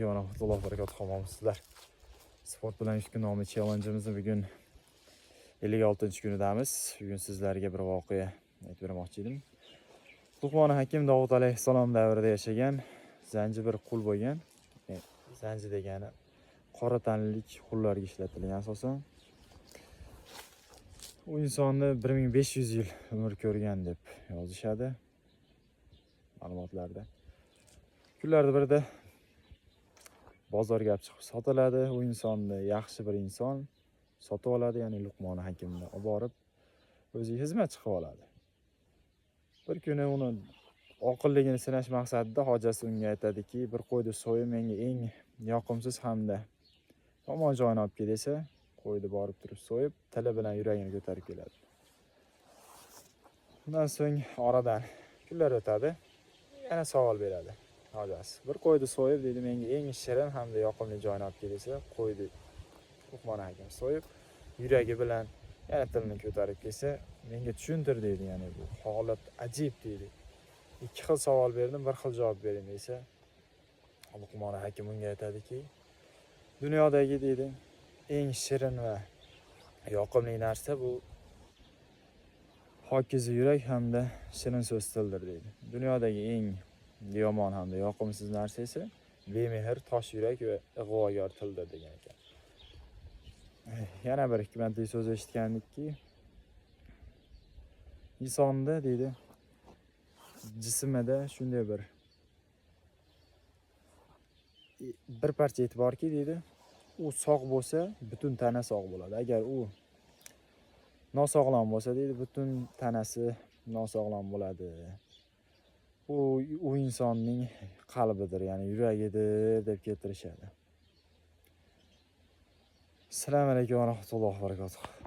Va rahmatullohi va barakatuh. Omonmisizlar? Sport bilan 100 kun nomli challenge'imizni bugun 56-kunidamiz. Bugun sizlarga bir voqea aytib bermoqchi edim. Luqmoni Hakim Dovud alayhissalom davrida yashagan zanji bir qul bo'lgan. Zanji degani qora tanlik qullarga ishlatilgan asosan. U insonni 1500 yil umr ko'rgan deb yozishadi ma'lumotlarda. Kunlarda birida bozorga olib chiqib sotiladi. U insonni yaxshi bir inson sotib oladi, ya'ni Luqmoni Hakimni olib borib o'ziga xizmatchi qilib oladi. Bir kuni uni oqilligini sinash maqsadida hojasi unga aytadiki, bir qo'yni so'yib, menga eng yoqimsiz hamda yomon joyini olib kel desa, qo'yni borib turib so'yib, tili bilan yuragini ko'tarib keladi. Undan so'ng oradan kunlar o'tadi. Yana savol beradi hojasi. Bir qo'yni so'yib, deydi, menga eng shirin hamda yoqimli joyini olib kel desa, qo'yni Luqmon Hakim so'yib, yuragi bilan yana tilini ko'tarib kelsa, menga tushuntir deydi, ya'ni bu holat ajib deydi. Ikki xil savol berdim, bir xil javob bering desa, Luqmon Hakim unga aytadiki, dunyodagi, deydi, eng shirin va yoqimli narsa bu pokiza yurak hamda shirin so'z tildir deydi. Dunyodagi eng yomon hamda yoqimsiz narsa esa bemehr tosh yurak va ig'vogar tildir degan ekan. Yana bir hikmatli so'z eshitgandikki, insonda, deydi, jismida shunday bir parcha et borki, deydi, u sog' bo'lsa, butun tana sog' bo'ladi. Agar u nosog'lom bo'lsa, deydi, butun tanasi nosog'lom bo'ladi. U insonning qalbidir, ya'ni yuragidir deb keltirishadi. Assalomu alaykum va rahmatullohi va barakatuh.